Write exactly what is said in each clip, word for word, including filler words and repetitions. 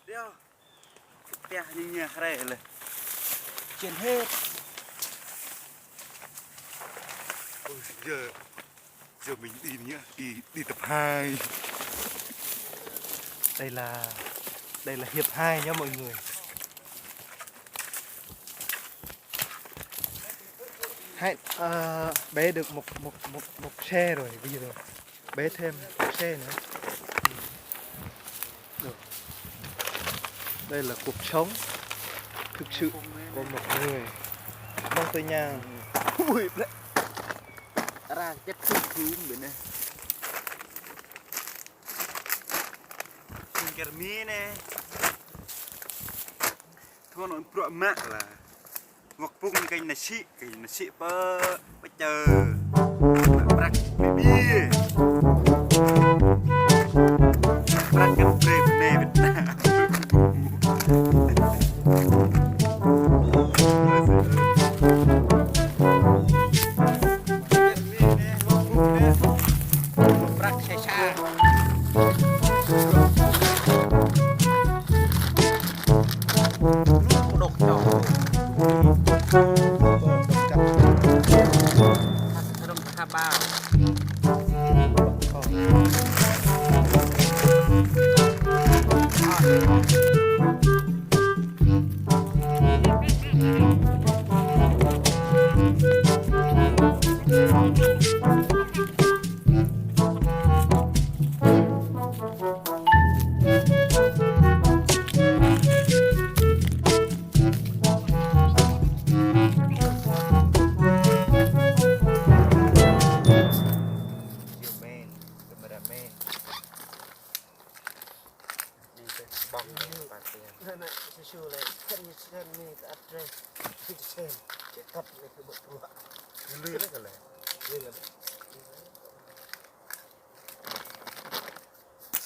Đeo. Pia ñu ñu hrơi lĕ. Trên hết. Ôi, giờ, giờ mình đi nhá, đi, đi tập hai. Đây là, đây là hiệp hai nhá mọi người. Hai, ờ, bé được một, một, một, một xe rồi, bây giờ bé thêm một xe nữa. Được. Đây là cuộc sống thực sự của một người Mông Tây Nha. Ui, ƀlĕ. Arăng čĕt khŭm khŭm ƀơi anai. Khŭm čar Mi anai. Thua nŏ bruă mă lah. Wơ̆k pŭng kơ ñu nao sĭ, kơ ñu nao sĭ pơ, pơ čơ. Prăk bơbia. Prăk kơ brơi bơnai Việt Nam. Prăk sĭ sa. Video man, cameraman. Đi băng này, băng tiền. Nè, nè, sư sư lĕ, kăn như kăn như cái address. Kăn như kăn, chết thật này cái bộ bruă. Lươn lắm kìa lĕ. Lươn lắm.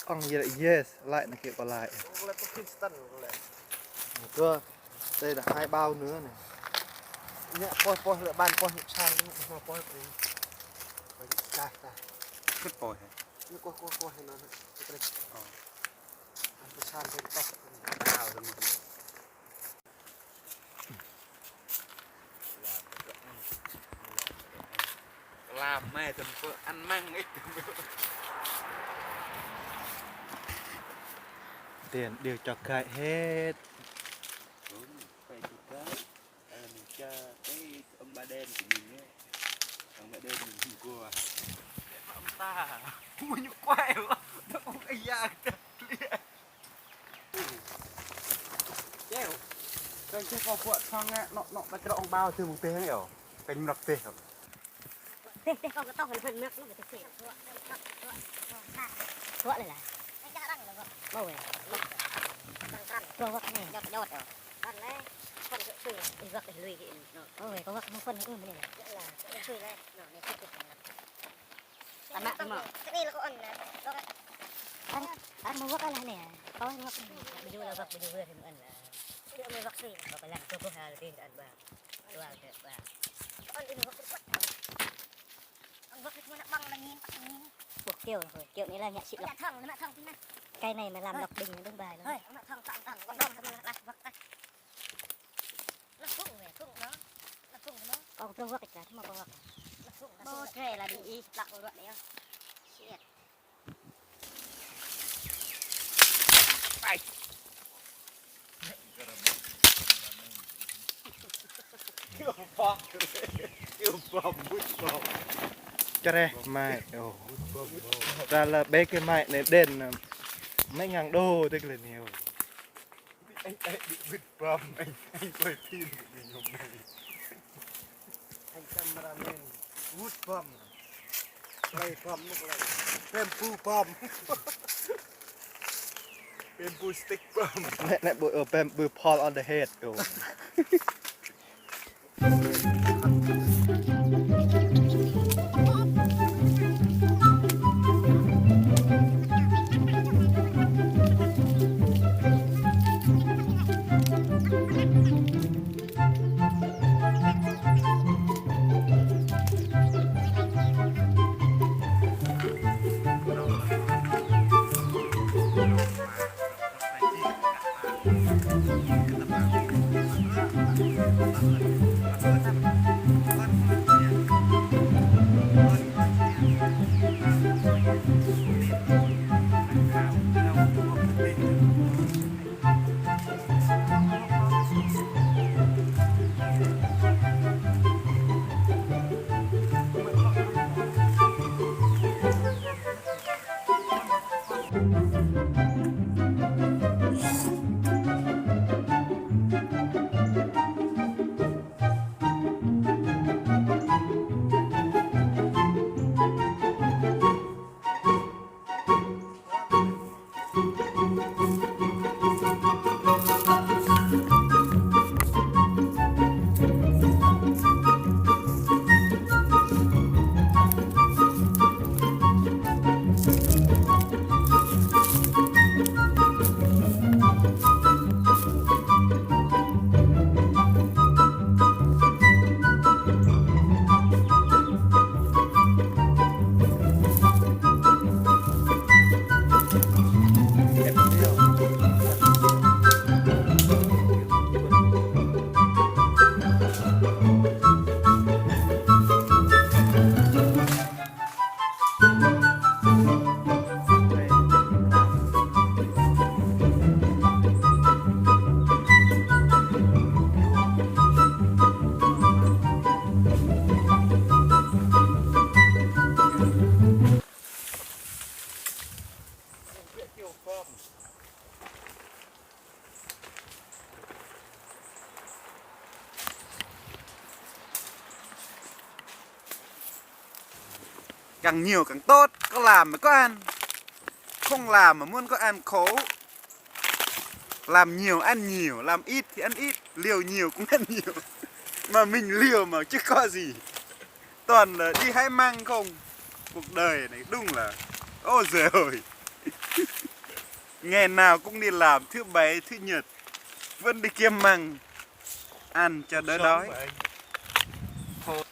Ông vậy là yes, lại nó kêu còn lại. Ông lại có Kingston rồi lĕ. Thua, đây là hai bao nữa này. Nhá, poi, poi, lĕ ban poi, nhịp sang, poi, poi. Poi, ta, ta. Kứt poi hả? Ñu kuah, kuah, kuah, hơnŭn, hơnŭn. Kơtrĕč. Ơ. Ăn pơsan, hơnŭn, tŏk. Đào, hơnŭn, hơnŭn. Lam mê, tơm pơ, ăn măng, ih. Tiền đều cho cải hết. Ừ, phải cho cải. Ơ, ñu čơ, ơ, ông Ba Đen kơ ñu anai. Ông Ba Đen ñu gua. Ông ta, mua ñu quay, nó cũng cái da kìa. Čeo. Kơ čeo kơ pơ̆k thong ngă, nŏ, nŏ, ta kơ ông bao thư mông teh ngă, ơ. Kơ ñu nŏk teh, ơ. Teh, teh, kâo kơ tŏh hơnŭn mơ̆n, nŏk teh, teh. Tuă lĕ lah. Mâo wĕ. Tuă wơ̆k anai. Ñot, ñot, ơ. Ih, wơ̆k ih lui kơ ih. Ơ, wơ̆k mơ̆ng phun ih ưm anai. Tơma, tơma. Ăn, ăn mâo wơ̆k alah anai. Kâo wơ̆k anai. Ƀu djơ̆ lah wơ̆k, ƀu djơ̆ wơ̆k anŭn lah. Wơ̆k lăng kơ boh hal tin ăn ƀă. Tual kơ ƀă. Ăn wơ̆k mơ̆ng anăp ƀăng lăng ngin, ƀăng ngin. Ƀuh kiêu, kiêu anai lah ngă sĭ lŏk. Cái này mà làm lọc bình nó đúng bài luôn. Hơi, ăn thong, thong, thong, thong, thong, thong, thong, thong. Lŏk phung wĕ, phung anŭn. Lŏk phung anŭn. Kâo prŏng wơ̆k kơ, mâo prŏng wơ̆k. Lŏk phung, lŏk phung. Bô trê lah đi ih, plăk wơ̆k anai. Shit. Ai. Kêu bom, kêu bom, bút bom. Čơreh mai, ơ. Bút bom, bom. Ra là bé cái mai anai đen, ơ, mấy ngàn đô tơl kơ lĕ anai, ơ. Anh, anh bị bịt bơm, anh, anh quay phim của mình hôm nay. Anh cameraman, wood bơm. Play bơm, nó play. Bamboo bơm. Bamboo stick bơm. Nè, nè, bamboo, ơ, bamboo pole on the head. Ơ. Càng nhiều càng tốt, có làm mới có ăn. Không làm mà muốn có ăn khổ. Làm nhiều ăn nhiều, làm ít thì ăn ít, liều nhiều cũng ăn nhiều. Mà mình liều mà chứ có gì. Toàn là đi hái măng không. Cuộc đời này đúng là, ôi giời ơi. Ngày nào cũng đi làm, thứ bảy, thứ nhật vẫn đi kiếm măng ăn cho đỡ đói.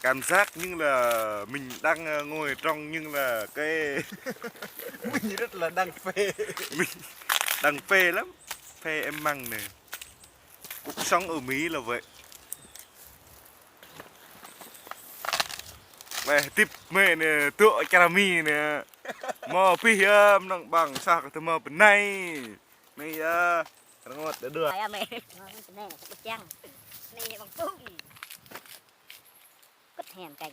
Cảm giác như là mình đang, ờ, ngồi trong, nhưng là cái mình rất là đang phê. Mình đang phê lắm. Phê em măng này. Cuộc sống ở Mỹ là vậy. Weh, tip mê nè, tŭ čar Mi nè. Mơ̆ pih yơh, mơnơ̆ng ƀăng sah kơ tơmơ̆ pơnai. Mê yơh, rơngot đơ đua. Ai mê. Mơ̆ pơnai, pơčang. Mê ƀăng pung. Cất hẻm canh.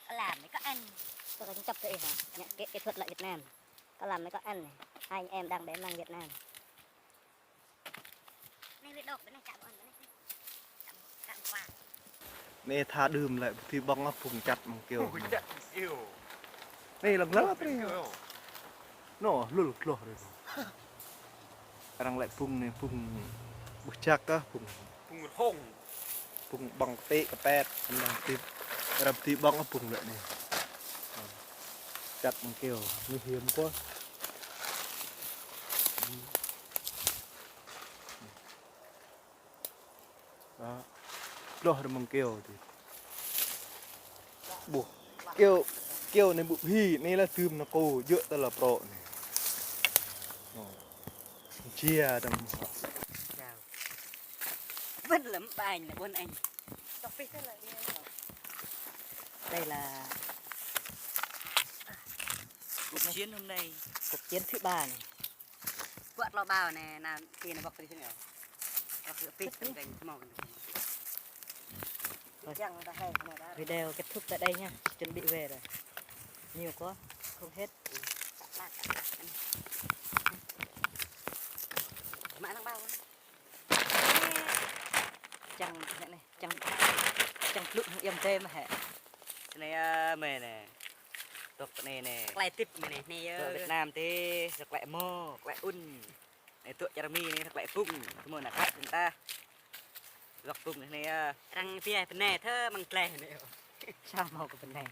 Có làm mới có ăn. Tôi có chứng chấp cho y hả? Nhận cái kỹ thuật lợi Việt Nam. Có làm mới có ăn. Hai anh em đang bẻ măng Việt Nam. Anai tha đưm lĕ ƀu thâo ƀơ̆ng ôh phung čăt măng keo. Phung čăt măng keo. Anai lăng lăng trê. Nô, lul kloh rê. Arăng lĕ phung anai, phung ƀuh jak kah phung. Phung rhông. Phung ƀơ̆ng kơtĭ kơpet, arăng tĭp. Arăng tĭp ƀơ̆ng ôh phung lĕ anai. Čăt măng keo, nguy hiểm quá. Đó. Kloh rơmang keo tih. Ƀuh. Keo, keo anai ƀu hĭ, anai lah tơm nao kơ, djơ̆ tơlơi prŏ anai. Ơ. Jia tơm. Vẫn lắm ba anh là buôn anh. Đây là cuộc chiến hôm nay. Cuộc chiến thứ ba này. Kuat lo bao nè, na, ti na bok tadi sini ya. Bok tadi sini. Rồi. Video kết thúc tại đây nha. Chuẩn bị về rồi. Nhiều quá, không hết. Mă năng bao. Čang, anai, anai, čang, čang plŭ hăng yơh mơ̆ hĕ. Anai, a, mơi anai. Tŏk anai anai. Klai tĭp mơi anai, anai yơh. Tŏk Việt Nam tih, tŏk klai mơ̆, klai un. Anai tŏk čar Mi anai, tŏk klai phung. Tơmơ̆ anai klai phung ta. Tŏk phung anai, anai, a. Arăng pia pơnai thơ măng klai anai. Sao mâo kơ pơnai.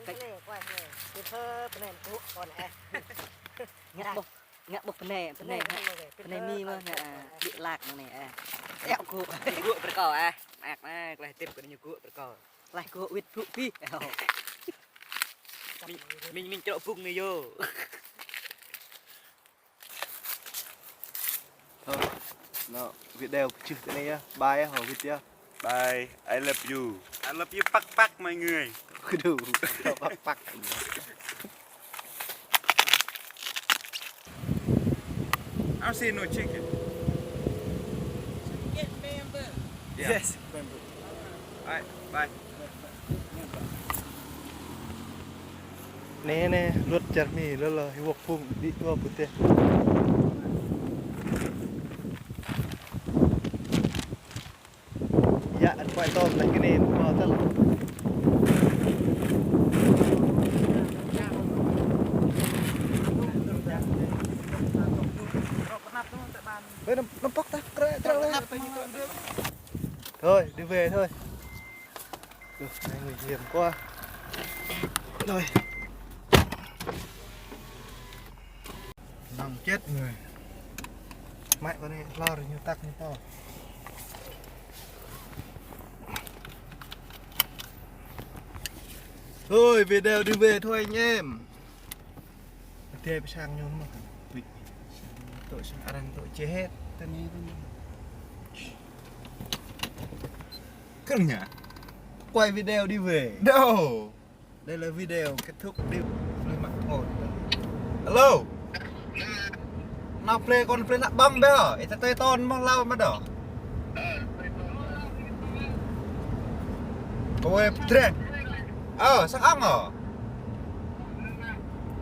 Pơnai, kuai pơnai. Pơnai mơkŭ kon eh. Ngă ƀuh. Ngă ƀuh pơnai, pơnai, pơnai Mi mơ̆, nă, ƀiă lak mơ̆ng anai, a. Eo gŭ. Gŭ bơrkâo, a. Mơak, a, klaih tĭp kơ ñu gŭ bơrkâo. Klaih gŭ wĭt brŭ pih. Min, min, min črŏ phung anai yơh. Nó video pơčeh tơ anai yơh. Bye yơh, hŏ wĭt yơh. Bye. I love you. I love you, pak pak mọi người. Aduh, pak pak. I'll see no chicken. Get bamboo. Yeah. Yes. Bamboo. All right, bye. Anai, anai, luăt čar Mi, lơ lơ, hơwơ̆k phung, đĭ dua pơtĕh. Yă, ăn quay tôm lagi nih, mau tơl. Ê, năm, năm pŏk ta, krĕ, krĕ, krĕ. Thôi, đi về thôi. Ơ, anai nguy hiểm quá. Thôi. Nóng chết người. Mẹ con này lo rồi, ñu tăk ñu to. Thôi, video đi về thôi anh em. Pơdai pơ sang ñu mơ̆n. Ui. Tŏ sang arăng tŏ čeh hĕt. Tơ anai tơ anai. Kơ̆ng nhỉ? Quay video đi về. Đâu? Đây là video kết thúc đi. Plei mă phôn. Alo. Nao plei, kơ plei nao ƀơ̆ng ƀĕ. Ih ta tui ton mơ̆ng hlâo mă đôč. Ơ, weh, pơdrĕ. Ơ, sang ŏng ơ.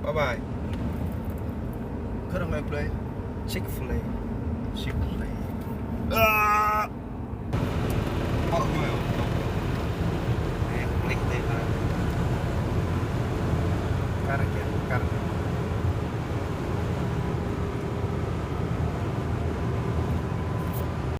Bye bye. Kơ arăng lăi plei. Chick-fil-A. Chick-fil-A.